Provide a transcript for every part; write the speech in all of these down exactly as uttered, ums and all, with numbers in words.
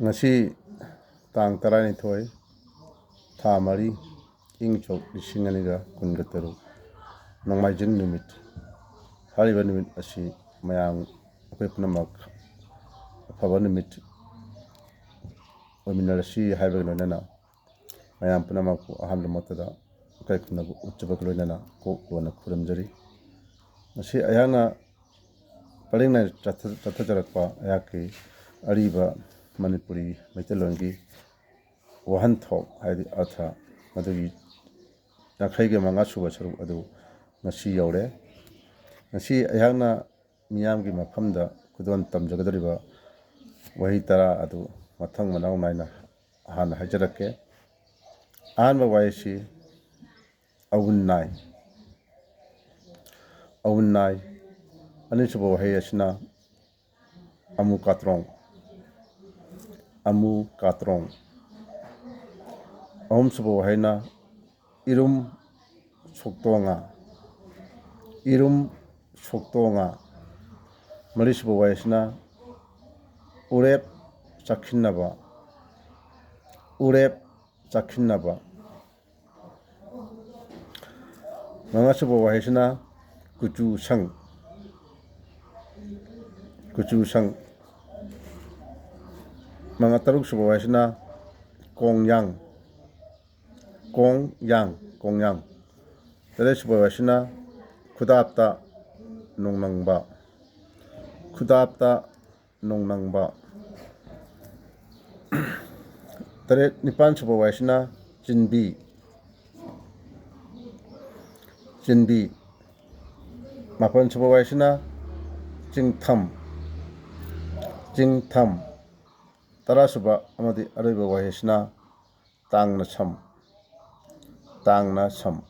ꯉꯁꯤ ꯇꯥꯡ ꯇꯔꯥꯅꯤꯊꯣꯏ, ꯊꯥ ꯃꯔꯤ, ꯏꯪ ꯁꯣꯛ ꯂꯤꯁꯤꯡ ꯑꯅꯤꯒ ꯀꯨꯟꯒ ꯇꯔꯨꯛ, ꯅꯣꯡꯃꯥꯏꯖꯤꯡ ꯅꯨꯃꯤꯠ꯫ ꯍꯥꯏꯔꯤꯕ ꯅꯨꯃꯤꯠ ꯑꯁꯤ ꯃꯌꯥꯝ, ꯑꯩꯈꯣꯏ ꯄꯨꯝꯅꯃꯛ ꯑꯐꯕ ꯅꯨꯃꯤꯠ ꯑꯣꯏꯃꯤꯟꯅꯔꯁꯤ ꯍꯥꯏꯕꯒ ꯂꯣꯏꯅꯅ, ꯃꯌꯥꯝ ꯄꯨꯝꯅꯃꯛꯄꯨ ꯑꯍꯥꯟꯕ ꯃꯛꯇꯗ ꯏꯀꯥꯏ ꯈꯨꯝꯅꯕ ꯎꯠꯆꯕꯒ ꯂꯣꯏꯅꯅ ꯀꯣꯛ ꯂꯣꯟꯅ ꯈꯨꯔꯨꯝꯖꯔꯤ꯫ ꯉꯁꯤ ꯑꯩꯍꯥꯛꯅ ꯄꯔꯦꯡ ꯅꯥꯏꯅ ꯆꯠꯊ-, ꯆꯠꯊꯖꯔꯛꯄ ꯑꯩꯍꯥꯛꯀꯤ ꯑꯔꯤꯕ ꯃꯅꯤꯄꯨꯔꯤ ꯃꯩꯇꯩꯂꯣꯟꯒꯤ ꯋꯥꯍꯟꯊꯣꯛ, ꯍꯥꯏꯗꯤ ꯑꯔꯊ, ꯃꯗꯨꯒꯤ ꯌꯥꯡꯈꯩꯒ ꯃꯉꯥ ꯁꯨꯕ ꯁꯔꯨꯛ ꯑꯗꯨ ꯉꯁꯤ ꯌꯧꯔꯦ꯫ ꯉꯁꯤ ꯑꯩꯍꯥꯛꯅ ꯃꯤꯌꯥꯝꯒꯤ ꯃꯐꯝꯗ ꯈꯨꯗꯣꯜ ꯇꯝꯖꯒꯗꯧꯔꯤꯕ ꯋꯥꯍꯩ ꯇꯔꯥ ꯑꯗꯨ ꯃꯊꯪ ꯃꯅꯥꯎ ꯅꯥꯏꯅ ꯍꯥꯟꯅ ꯍꯥꯏꯖꯔꯛꯀꯦ꯫ ꯑꯍꯥꯟꯕ ꯋꯥꯍꯩꯁꯤ ꯑꯎꯟ ꯅꯥꯏ, ꯑꯎꯟ ꯅꯥꯏ꯫ ꯑꯅꯤꯁꯨꯕ ꯋꯥꯍꯩ ꯑꯁꯤꯅ ꯑꯃꯨ ꯀꯥꯇ꯭ꯔꯣꯡ, ꯑꯃꯨ ꯀꯥꯇ꯭ꯔꯣꯡ꯫ ꯑꯍꯨꯝꯁꯨꯕ ꯋꯥꯍꯩꯅ ꯏꯔꯨꯝ ꯁꯣꯛꯇꯣꯉꯥ, ꯏꯔꯨꯝ ꯁꯣꯛꯇꯣꯉꯥ꯫ ꯃꯔꯤꯁꯨꯕ ꯋꯥꯍꯩꯁꯤꯅ ꯎꯔꯦꯞ ꯆꯥꯈꯤꯟꯅꯕ, ꯎꯔꯦꯞ ꯆꯥꯈꯤꯟꯅꯕ꯫ ꯃꯉꯥꯁꯨꯕ ꯋꯥꯍꯩꯁꯤꯅ ꯀꯨꯆꯨ ꯁꯪ, ꯀꯨꯆꯨ ꯁꯪ꯫ ꯃꯉꯥ, ꯇꯔꯨꯛꯁꯨꯕ ꯋꯥꯍꯩꯁꯤꯅ ꯀꯣꯡꯌꯥꯡ, ꯀꯣꯡꯌꯥꯡ, ꯀꯣꯡꯌꯥꯡ꯫ ꯇꯔꯦꯠꯁꯨꯕ ꯋꯥꯍꯩꯁꯤꯅ ꯈꯨꯗꯥꯞꯇ ꯅꯣꯡꯅꯪꯕ, ꯈꯨꯗꯥꯞꯇ ꯅꯣꯡꯅꯪꯕ꯫ ꯇꯔꯦꯠ, ꯅꯤꯄꯥꯟꯁꯨꯕ ꯋꯥꯍꯩꯁꯤꯅ ꯆꯤꯟꯕꯤ, ꯆꯤꯟꯕꯤ꯫ ꯃꯥꯄꯟꯁꯨꯕ ꯋꯥꯍꯩꯁꯤꯅ ꯆꯤꯡꯊꯝ, ꯆꯤꯡꯊꯝ꯫ ꯇꯔꯥꯁꯨꯕ ꯑꯃꯗꯤ ꯑꯔꯣꯏꯕ ꯋꯥꯍꯩꯁꯤꯅ ꯇꯥꯡꯅ ꯁꯝ, ꯇꯥꯡꯅ ꯁꯝ꯫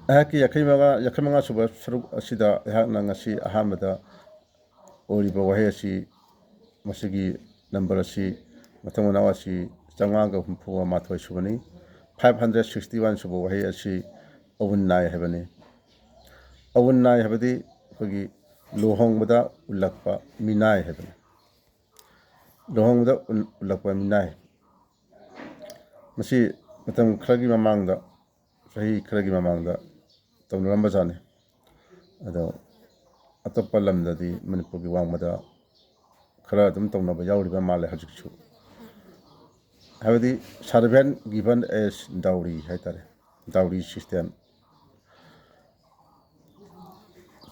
ꯑꯩꯍꯥꯛꯀꯤ ꯌꯥꯡꯈꯩ ꯃꯉꯥ, ꯌꯥꯡꯈꯩ ꯃꯉꯥ ꯁꯨꯕ ꯁꯔꯨꯛ ꯑꯁꯤꯗ ꯑꯩꯍꯥꯛꯅ ꯉꯁꯤ ꯑꯍꯥꯟꯕꯗ ꯑꯣꯏꯔꯤꯕ ꯋꯥꯍꯩ ꯑꯁꯤ, ꯃꯁꯤꯒꯤ ꯅꯝꯕꯔ ꯑꯁꯤ, ꯃꯊꯪ ꯃꯅꯥꯎ ꯑꯁꯤ ꯆꯥꯝꯃꯉꯥꯒ ꯍꯨꯝꯐꯨ ꯃꯥꯊꯣꯏ ꯁꯨꯕꯅꯤ꯫ Five hundred sixty one ꯁꯨꯕ ꯋꯥꯍꯩ ꯑꯁꯤ ꯑꯎꯟ ꯅꯥꯏ ꯍꯥꯏꯕꯅꯤ꯫ ꯑꯎꯟ ꯅꯥꯏ ꯍꯥꯏꯕꯗꯤ ꯑꯩꯈꯣꯏꯒꯤ ꯂꯨꯍꯣꯡꯕꯗ ꯎꯠꯂꯛꯄ ꯃꯤꯅꯥꯏ ꯍꯥꯏꯕꯅꯤ꯫ ꯂꯨꯍꯣꯡꯕꯗ ꯎꯟ-, ꯎꯠꯂꯛꯄ ꯃꯤꯅꯥꯏ꯫ ꯃꯁꯤ ꯃꯇꯝ ꯈꯔꯒꯤ ꯃꯃꯥꯡꯗ, ꯆꯍꯤ ꯈꯔꯒꯤ ꯃꯃꯥꯡꯗ ꯇꯧꯅꯔꯝꯕ ꯖꯥꯠꯅꯤ꯫ ꯑꯗꯣ ꯑꯇꯣꯞꯄ ꯂꯝꯗꯗꯤ ꯃꯅꯤꯄꯨꯔꯒꯤ ꯋꯥꯡꯃꯗ ꯈꯔ ꯑꯗꯨꯝ ꯇꯧꯅꯕ ꯌꯥꯎꯔꯤꯕ ꯃꯥꯜꯂꯦ ꯍꯧꯖꯤꯛꯁꯨ꯫ ꯍꯥꯏꯕꯗꯤ servant given as dowry ꯍꯥꯏꯇꯥꯔꯦ, dowry system꯫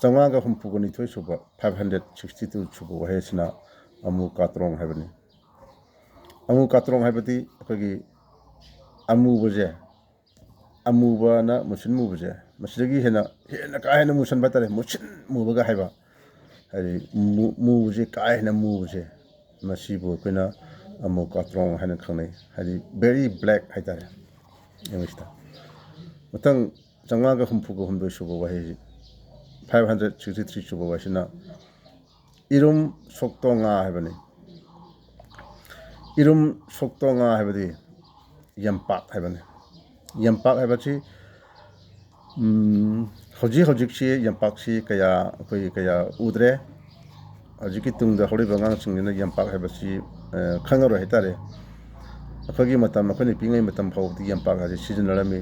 ꯆꯥꯝꯃꯉꯥꯒ ꯍꯨꯝꯐꯨꯒ ꯅꯤꯊꯣꯏ ꯁꯨꯕ, five hundred sixty two ꯁꯨꯕ ꯋꯥꯍꯩ ꯑꯁꯤꯅ ꯑꯃꯨ ꯀꯥꯇ꯭ꯔꯣꯡ ꯍꯥꯏꯕꯅꯤ꯫ ꯑꯃꯨ ꯀꯥꯇ꯭ꯔꯣꯡ ꯍꯥꯏꯕꯗꯤ ꯑꯩꯈꯣꯏꯒꯤ ꯑꯃꯨꯕꯁꯦ, ꯑꯃꯨꯕꯅ ꯃꯨꯁꯤꯟ ꯃꯨꯕꯁꯦ, ꯃꯁꯤꯗꯒꯤ ꯍꯦꯟꯅ, ꯍꯦꯟꯅ ꯀꯥ ꯍꯦꯟꯅ ꯃꯨꯁꯟꯕ ꯍꯥꯏꯇꯥꯔꯦ, ꯃꯨꯁꯤꯟ ꯃꯨꯕꯒ ꯍꯥꯏꯕ, ꯍꯥꯏꯗꯤ ꯃꯨ-, ꯃꯨꯕꯁꯦ, ꯀꯥ ꯍꯦꯟꯅ ꯃꯨꯕꯁꯦ, ꯃꯁꯤꯕꯨ ꯑꯩꯈꯣꯏꯅ ꯑꯃꯨ ꯀꯥꯇ꯭ꯔꯣꯡ ꯍꯥꯏꯅ ꯈꯪꯅꯩ, ꯍꯥꯏꯗꯤ very black ꯍꯥꯏꯇꯥꯔꯦ ꯏꯪꯂꯤꯁꯇ꯫ ꯃꯊꯪ ꯆꯥꯝꯃꯉꯥꯒ ꯍꯨꯝꯐꯨꯒ ꯍꯨꯝꯗꯣꯏ ꯁꯨꯕ ꯋꯥꯍꯩꯁꯤ, five hundred sixty three ꯁꯨꯕ ꯋꯥꯍꯩꯁꯤꯅ ꯏꯔꯨꯝ ꯁꯣꯛꯇꯣꯉꯥ ꯍꯥꯏꯕꯅꯤ꯫ ꯏꯔꯨꯝ ꯁꯣꯛꯇꯣꯉꯥ ꯍꯥꯏꯕꯗꯤ ꯌꯝꯄꯥꯛ ꯍꯥꯏꯕꯅꯤ꯫ ꯌꯝꯄꯥꯛ ꯍꯥꯏꯕꯁꯤ, ꯎꯝ, ꯍꯧꯖꯤꯛ ꯍꯧꯖꯤꯛꯁꯤ ꯌꯝꯄꯥꯛꯁꯤ ꯀꯌꯥ, ꯑꯩꯈꯣꯏ ꯀꯌꯥ ꯎꯗ꯭ꯔꯦ꯫ ꯍꯧꯖꯤꯛꯀꯤ ꯇꯨꯡꯗ ꯍꯧꯔꯤꯕ ꯑꯉꯥꯡꯁꯤꯡꯁꯤꯅ ꯌꯝꯄꯥꯛ ꯍꯥꯏꯕꯁꯤ, ꯑ, ꯈꯪꯉꯔꯣꯏ ꯍꯥꯏꯇꯥꯔꯦ꯫ ꯑꯩꯈꯣꯏꯒꯤ ꯃꯇꯝ, ꯑꯩꯈꯣꯏꯅ ꯄꯤꯛꯏꯉꯩ ꯃꯇꯝ ꯐꯥꯎꯕꯗꯤ ꯌꯝꯄꯥꯛ ꯍꯥꯏꯁꯤ ꯁꯤꯖꯤꯟꯅꯔꯝꯃꯤ꯫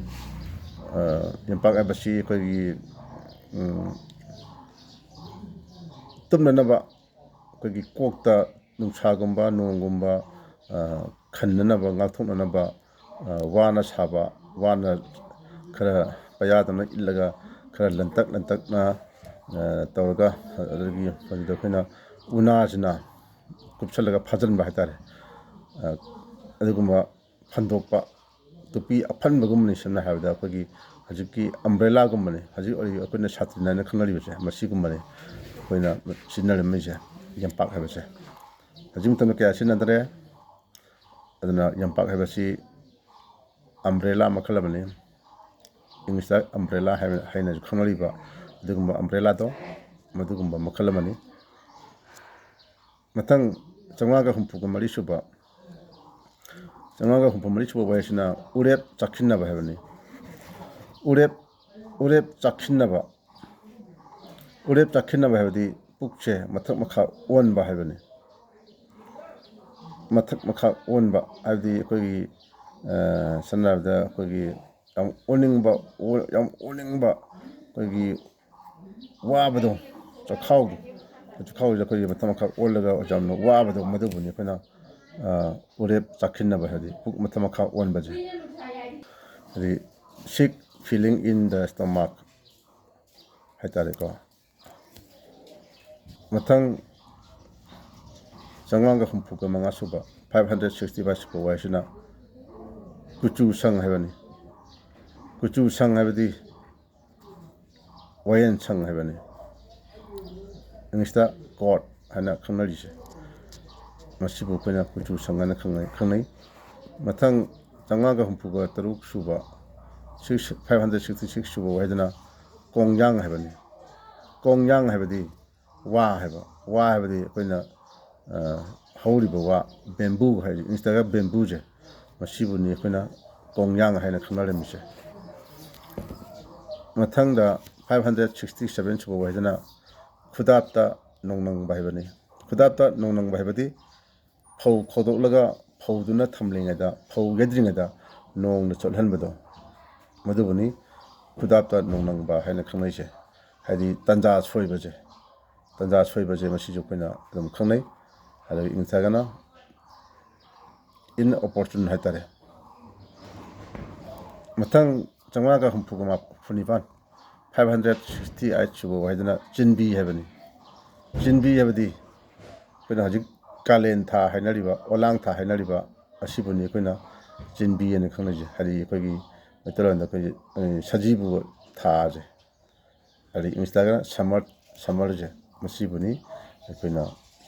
ꯑ, ꯌꯝꯄꯥꯛ ꯍꯥꯏꯕꯁꯤ ꯑꯩꯈꯣꯏꯒꯤ, ꯎꯝ, ꯇꯨꯝꯅꯅꯕ, ꯑꯩꯈꯣꯏꯒꯤ ꯀꯣꯛꯇ ꯅꯨꯡꯁꯥꯒꯨꯝꯕ, ꯅꯣꯡꯒꯨꯝꯕ, ꯑ, ꯈꯟꯅꯅꯕ, ꯉꯥꯛꯊꯣꯛꯅꯅꯕ, ꯑ, ꯋꯥꯅ ꯁꯥꯕ, ꯋꯥꯅ ꯈꯔ ꯄꯌꯥꯗꯧꯅ ꯏꯠꯂꯒ ꯈꯔ ꯂꯟꯇꯛ ꯂꯟꯇꯛꯅ, ꯑ, ꯇꯧꯔꯒ, ꯑꯗꯒꯤ ꯃꯗꯨꯗ ꯑꯩꯈꯣꯏꯅ ꯎꯅꯥꯁꯤꯅ ꯀꯨꯞꯁꯜꯂꯒ ꯐꯥꯖꯤꯟꯕ ꯍꯥꯏꯇꯥꯔꯦ꯫ ꯑ, ꯑꯗꯨꯒꯨꯝꯕ ꯐꯟꯗꯣꯛꯄ, ꯇꯨꯄꯤ ꯑꯐꯟꯕꯒꯨꯝꯕꯅꯤ꯫ ꯁꯝꯅ ꯍꯥꯏꯔꯕꯗ ꯑꯩꯈꯣꯏꯒꯤ ꯍꯧꯖꯤꯛꯀꯤ ꯑꯝꯕ꯭ꯔꯦꯂꯥꯒꯨꯝꯕꯅꯤ, ꯍꯧꯖꯤꯛ ꯍꯧꯖꯤꯛ ꯑꯩꯈꯣꯏꯅ ꯁꯥꯇꯤꯟ ꯍꯥꯏꯅ ꯈꯪꯅꯔꯤꯕꯁꯦ, ꯃꯁꯤꯒꯨꯝꯕꯅꯤ ꯑꯩꯈꯣꯏꯅ ꯁꯤꯖꯤꯟꯅꯔꯝꯃꯤꯁꯦ, ꯌꯝꯄꯥꯛ ꯍꯥꯏꯕꯁꯦ꯫ ꯍꯧꯖꯤꯛ ꯃꯇꯝꯗ ꯀꯌꯥ ꯁꯤꯖꯤꯟꯅꯗ꯭ꯔꯦ꯫ ꯑꯗꯨꯅ ꯌꯝꯄꯥꯛ ꯍꯥꯏꯕꯁꯤ ꯑꯝꯕ꯭ꯔꯦꯂꯥ ꯃꯈꯜ ꯑꯃꯅꯤ꯫ ꯏꯪꯂꯤꯁꯇ ꯑꯝꯕ꯭ꯔꯦꯂꯥ ꯍꯥꯏꯅ, ꯍꯥꯏꯅꯁꯨ ꯈꯪꯅꯔꯤꯕ ꯑꯗꯨꯒꯨꯝꯕ ꯑꯝꯕ꯭ꯔꯦꯂꯥꯗꯣ, ꯃꯗꯨꯒꯨꯝꯕ ꯃꯈꯜ ꯑꯃꯅꯤ꯫ ꯃꯊꯪ ꯆꯥꯝꯃꯉꯥꯒ ꯍꯨꯝꯐꯨꯒ ꯃꯔꯤ ꯁꯨꯕ, ꯆꯥꯝꯃꯉꯥꯒ ꯍꯨꯝꯐꯨ ꯃꯔꯤ ꯁꯨꯕ ꯋꯥꯍꯩꯁꯤꯅ ꯎꯔꯦꯞ ꯆꯥꯛꯁꯤꯟꯅꯕ ꯍꯥꯏꯕꯅꯤ꯫ ꯎꯔꯦꯞ, ꯎꯔꯦꯞ ꯆꯥꯛꯁꯤꯟꯅꯕ, ꯎꯔꯦꯞ ꯆꯥꯛꯁꯤꯟꯅꯕ ꯍꯥꯏꯕꯗꯤ ꯄꯨꯛꯁꯦ ꯃꯊꯛ ꯃꯈꯥ ꯑꯣꯟꯕ ꯍꯥꯏꯕꯅꯤ꯫ ꯃꯊꯛ ꯃꯈꯥ ꯑꯣꯟꯕ, ꯍꯥꯏꯕꯗꯤ ꯑꯩꯈꯣꯏꯒꯤ, ꯑ, ꯁꯝꯅ ꯍꯥꯏꯔꯕꯗ ꯑꯩꯈꯣꯏꯒꯤ ꯌꯥꯝ ꯑꯣꯟꯅꯤꯡꯕ, ꯑꯣ-, ꯌꯥꯝ ꯑꯣꯟꯅꯤꯡꯕ, ꯑꯩꯈꯣꯏꯒꯤ ꯋꯥꯕꯗꯣ, ꯆꯈꯥꯎꯗꯣ, ꯆꯈꯥꯎꯁꯦ ꯑꯩꯈꯣꯏꯒꯤ ꯃꯊꯛ ꯃꯈꯥ ꯑꯣꯜꯂꯒ ꯌꯥꯝꯅ ꯋꯥꯕꯗꯣ, ꯃꯗꯨꯕꯨꯅꯤ ꯑꯩꯈꯣꯏꯅ, ꯑ, ꯎꯔꯦꯞ ꯆꯥꯈꯤꯟꯅꯕ, ꯍꯥꯏꯗꯤ ꯄꯨꯛ ꯃꯊꯛ ꯃꯈꯥ ꯑꯣꯟꯕꯁꯦ, ꯍꯥꯏꯗꯤ sick feeling in the stomach ꯍꯥꯏꯇꯥꯔꯦꯀꯣ꯫ ꯃꯊꯪ ꯆꯥꯝꯃꯉꯥꯒ ꯍꯨꯝꯐꯨꯒ ꯃꯉꯥ ꯁꯨꯕ, five hundred sixty five ꯁꯨꯕ ꯋꯥꯍꯩꯁꯤꯅ ꯀꯨꯆꯨ ꯁꯪ ꯍꯥꯏꯕꯅꯤ꯫ ꯀꯨꯆꯨ ꯁꯪ ꯍꯥꯏꯕꯗꯤ ꯋꯥꯌꯦꯟ ꯁꯪ ꯍꯥꯏꯕꯅꯤ꯫ ꯏꯪꯂꯤꯁꯇ ꯀꯣꯠ ꯍꯥꯏꯅ ꯈꯪꯅꯔꯤꯁꯦ, ꯃꯁꯤꯕꯨ ꯑꯩꯈꯣꯏꯅ ꯀꯨꯆꯨ ꯁꯪ ꯍꯥꯏꯅ ꯈꯪꯅꯩ, ꯈꯪꯅꯩ꯫ ꯃꯊꯪ ꯆꯥꯝꯃꯉꯥꯒ ꯍꯨꯝꯐꯨꯒ ꯇꯔꯨꯛ ꯁꯨꯕ, six, five hundred sixty six ꯁꯨꯕ ꯋꯥꯍꯩꯗꯨꯅ ꯀꯣꯡꯌꯥꯡ ꯍꯥꯏꯕꯅꯤ꯫ ꯀꯣꯡꯌꯥꯡ ꯍꯥꯏꯕꯗꯤ ꯋꯥ ꯍꯥꯏꯕ, ꯋꯥ ꯍꯥꯏꯕꯗꯤ ꯑꯩꯈꯣꯏꯅ, ꯑ, ꯍꯧꯔꯤꯕ ꯋꯥ, ꯕꯦꯝꯕꯨ ꯍꯥꯏ, ꯏꯪꯂꯤꯁꯇꯒ ꯕꯦꯝꯕꯨꯁꯦ, ꯃꯁꯤꯕꯨꯅꯤ ꯑꯩꯈꯣꯏꯅ ꯀꯣꯡꯌꯥꯡ ꯍꯥꯏꯅ ꯈꯪꯅꯔꯝꯃꯤꯁꯦ꯫ ꯃꯊꯪꯗ five hundred sixty seven ꯁꯨꯕ ꯋꯥꯍꯩꯗꯅ ꯈꯨꯗꯥꯞꯇ ꯅꯣꯡꯅꯪꯕ ꯍꯥꯏꯕꯅꯤ꯫ ꯈꯨꯗꯥꯞꯇ ꯅꯣꯡꯅꯪꯕ ꯍꯥꯏꯕꯗꯤ ꯐꯧ ꯈꯧꯗꯣꯛꯂꯒ ꯐꯧꯗꯨꯅ ꯊꯝꯂꯤꯉꯩꯗ, ꯐꯧ ꯌꯩꯗ꯭ꯔꯤꯉꯩꯗ ꯅꯣꯡꯅ ꯆꯣꯠꯍꯟꯕꯗꯣ, ꯃꯗꯨꯕꯨꯅꯤ ꯈꯨꯗꯥꯞꯇ ꯅꯣꯡꯅꯪꯕ ꯍꯥꯏꯅ ꯈꯪꯅꯩꯁꯦ꯫ ꯍꯥꯏꯗꯤ ꯇꯟꯖꯥ ꯁꯣꯏꯕꯁꯦ, ꯇꯟꯖꯥ ꯁꯣꯏꯕꯁꯦ ꯃꯁꯤꯁꯨ ꯑꯩꯈꯣꯏꯅ ꯑꯗꯨꯝ ꯈꯪꯅꯩ꯫ ꯑꯗꯨꯒ ꯏꯪꯂꯤꯁ ꯍꯥꯏꯔꯒꯅ inopportune ꯍꯥꯏꯇꯥꯔꯦ꯫ ꯃꯊꯪ ꯆꯥꯝꯃꯉꯥꯒ ꯍꯨꯝꯐꯨꯒ ꯃꯥ-, ꯍꯨꯝꯐꯨ ꯅꯤꯄꯥꯟ, five hundred sixty eight ꯁꯨꯕ ꯋꯥꯍꯩꯗꯨꯅ ꯆꯤꯟꯕꯤ ꯍꯥꯏꯕꯅꯤ꯫ ꯆꯤꯟꯕꯤ ꯍꯥꯏꯕꯗꯤ ꯑꯩꯈꯣꯏꯅ ꯍꯧꯖꯤꯛ ꯀꯥꯂꯦꯟ ꯊꯥ ꯍꯥꯏꯅꯔꯤꯕ, ꯑꯣꯂꯥꯡ ꯊꯥ ꯍꯥꯏꯅꯔꯤꯕ ꯑꯁꯤꯕꯨꯅꯤ ꯑꯩꯈꯣꯏꯅ ꯆꯤꯟꯕꯤ ꯍꯥꯏꯅ ꯈꯪꯅꯩꯁꯦ꯫ ꯍꯥꯏꯗꯤ ꯑꯩꯈꯣꯏꯒꯤ ꯃꯩꯇꯩꯂꯣꯟꯗ ꯑꯩꯈꯣꯏꯒꯤ, ꯑ, ꯁꯖꯤꯕꯨ ꯊꯥꯁꯦ, ꯍꯥꯏꯗꯤ ꯏꯪꯂꯤꯁꯇꯒ summer, summerꯁꯦ, ꯃꯁꯤꯕꯨꯅꯤ ꯑꯩꯈꯣꯏꯅ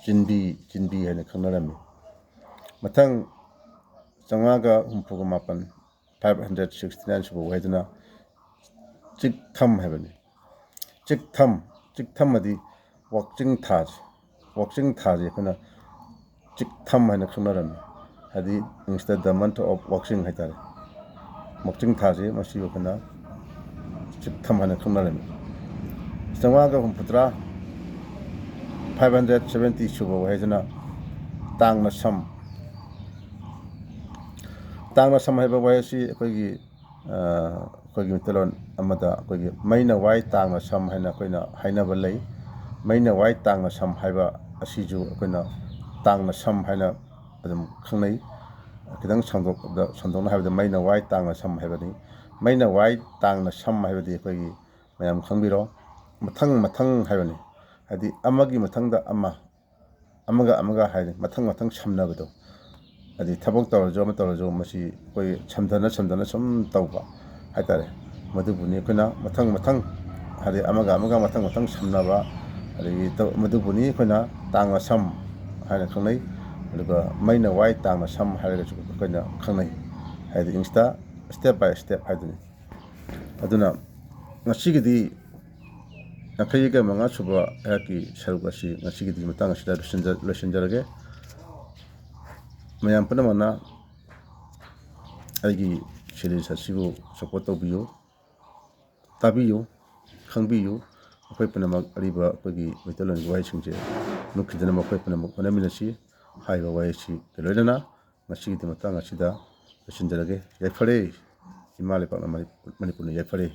ꯆꯤꯟꯕꯤ, ꯆꯤꯟꯕꯤ ꯍꯥꯏꯅ ꯈꯪꯅꯔꯝꯃꯤ꯫ ꯃꯊꯪ ꯆꯥꯝꯃꯉꯥꯒ ꯍꯨꯝꯐꯨꯒ ꯃꯥꯄꯟ, five hundred sixty nine ꯁꯨꯕ ꯋꯥꯍꯩꯗꯨꯅ ꯆꯤꯛꯊꯝ ꯍꯥꯏꯕꯅꯤ꯫ ꯆꯤꯛꯊꯝ, ꯆꯤꯛꯊꯝ ꯑꯗꯤ ꯋꯥꯛꯆꯤꯡ ꯊꯥꯁꯦ, ꯋꯥꯛꯆꯤꯡ ꯊꯥꯁꯦ ꯑꯩꯈꯣꯏꯅ ꯆꯤꯛꯊꯝ ꯍꯥꯏꯅ ꯈꯪꯅꯔꯝꯃꯤ꯫ ꯍꯥꯏꯗꯤ ꯏꯪꯂꯤꯁꯇ the month of ꯋꯥꯛꯆꯤꯡ ꯍꯥꯏꯇꯥꯔꯦ꯫ ꯋꯥꯛꯆꯤꯡ ꯊꯥꯁꯦ ꯃꯁꯤ ꯑꯩꯈꯣꯏꯅ ꯆꯤꯛꯊꯝ ꯍꯥꯏꯅ ꯈꯪꯅꯔꯝꯃꯤ꯫ ꯆꯥꯝꯃꯉꯥꯒ ꯍꯨꯝꯐꯨꯇꯔꯥ, five hundred seventy ꯁꯨꯕ ꯋꯥꯍꯩꯁꯤꯅ ꯇꯥꯡꯅ ꯁꯝ, ꯇꯥꯡꯅ ꯁꯝ ꯍꯥꯏꯕ ꯋꯥꯍꯩ ꯑꯁꯤ ꯑꯩꯈꯣꯏꯒꯤ, ꯑ, ꯑꯩꯈꯣꯏꯒꯤ ꯃꯩꯇꯩꯂꯣꯟ ꯑꯃꯗ ꯑꯩꯈꯣꯏꯒꯤ ꯃꯩꯅ ꯋꯥꯏ ꯇꯥꯡꯅ ꯁꯝ ꯍꯥꯏꯅ ꯑꯩꯈꯣꯏꯅ ꯍꯥꯏꯅꯕ ꯂꯩ꯫ ꯃꯩꯅ ꯋꯥꯏ ꯇꯥꯡꯅ ꯁꯝ ꯍꯥꯏꯕ ꯑꯁꯤꯁꯨ ꯑꯩꯈꯣꯏꯅ ꯇꯥꯡꯅ ꯁꯝ ꯍꯥꯏꯅ ꯑꯗꯨꯝ ꯈꯪꯅꯩ꯫ ꯈꯤꯇꯪ ꯁꯟꯗꯣꯛꯄꯗ, ꯁꯟꯗꯣꯛꯅ ꯍꯥꯏꯕꯗ ꯃꯩꯅ ꯋꯥꯏ ꯇꯥꯡꯅ ꯁꯝ ꯍꯥꯏꯕꯅꯤ꯫ ꯃꯩꯅ ꯋꯥꯏ ꯇꯥꯡꯅ ꯁꯝ ꯍꯥꯏꯕꯗꯤ ꯑꯩꯈꯣꯏꯒꯤ ꯃꯌꯥꯝ ꯈꯪꯕꯤꯔꯣ, ꯃꯊꯪ ꯃꯊꯪ ꯍꯥꯏꯕꯅꯤ꯫ ꯍꯥꯏꯗꯤ ꯑꯃꯒꯤ ꯃꯊꯪꯗ ꯑꯃ, ꯑꯃꯒ ꯑꯃꯒ ꯍꯥꯏꯗꯤ ꯃꯊꯪ ꯃꯊꯪ ꯁꯝꯅꯕꯗꯣ꯫ ꯍꯥꯏꯗꯤ ꯊꯕꯛ ꯇꯧꯔꯁꯨ ꯑꯃ ꯇꯧꯔꯁꯨ ꯃꯁꯤ ꯑꯩꯈꯣꯏ ꯁꯝꯊꯅ ꯁꯝꯊꯅ ꯁꯨꯝ ꯇꯧꯕ ꯍꯥꯏꯇꯥꯔꯦ꯫ ꯃꯗꯨꯕꯨꯅꯤ ꯑꯩꯈꯣꯏꯅ ꯃꯊꯪ ꯃꯊꯪ, ꯍꯥꯏꯗꯤ ꯑꯃꯒ ꯑꯃꯒ ꯃꯊꯪ ꯃꯊꯪ ꯁꯝꯅꯕ, ꯑꯗꯒꯤ ꯇꯧ-, ꯃꯗꯨꯕꯨꯅꯤ ꯑꯩꯈꯣꯏꯅ ꯇꯥꯡꯅ ꯁꯝ ꯍꯥꯏꯅ ꯈꯪꯅꯩ꯫ ꯑꯗꯨꯒ ꯃꯩꯅ ꯋꯥꯏ ꯇꯥꯡꯅ ꯁꯝ ꯍꯥꯏꯔꯒꯁꯨ ꯑꯩꯈꯣꯏꯅ ꯈꯪꯅꯩ꯫ ꯍꯥꯏꯗꯤ ꯏꯪꯂꯤꯁꯇ step by step ꯍꯥꯏꯗꯨꯅꯤ꯫ ꯑꯗꯨꯅ ꯉꯁꯤꯒꯤꯗꯤ ꯌꯥꯡꯈꯩꯒ ꯃꯉꯥ ꯁꯨꯕ ꯑꯩꯍꯥꯛꯀꯤ ꯁꯔꯨꯛ ꯑꯁꯤ ꯉꯁꯤꯒꯤꯗꯤ ꯃꯇꯥꯡ ꯑꯁꯤꯗ ꯂꯣꯏꯁꯤꯟꯖ-, ꯂꯣꯏꯁꯤꯟꯖꯔꯒꯦ꯫ ꯃꯌꯥꯝ ꯄꯨꯝꯅꯃꯛꯅ ꯑꯩꯒꯤ series ꯑꯁꯤꯕꯨ support ꯇꯧꯕꯤꯌꯨ, ꯇꯥꯕꯤꯌꯨ, ꯈꯪꯕꯤꯌꯨ꯫ ꯑꯩꯈꯣꯏ ꯄꯨꯝꯅꯃꯛ ꯑꯔꯤꯕ ꯑꯩꯈꯣꯏꯒꯤ ꯃꯩꯇꯩꯂꯣꯟꯒꯤ ꯋꯥꯍꯩꯁꯤꯡꯁꯦ ꯃꯨꯠꯈꯤꯗꯅꯕ ꯑꯩꯈꯣꯏ ꯄꯨꯝꯅꯃꯛ ꯍꯣꯠꯅꯃꯤꯟꯅꯁꯤ꯫ ꯍꯥꯏꯔꯤꯕ ꯋꯥꯍꯩꯁꯤꯒ ꯂꯣꯏꯅꯅ ꯉꯁꯤꯒꯤꯗꯤ ꯃꯇꯥꯡ ꯑꯁꯤꯗ ꯂꯣꯏꯁꯤꯟꯖꯔꯒꯦ꯫ ꯌꯥꯏꯐꯔꯦ꯫ ꯏꯃꯥ ꯂꯩꯄꯥꯛꯅ ꯃꯅꯤ-, ꯃꯅꯤꯄꯨꯔꯅ ꯌꯥꯏꯐꯔꯦ꯫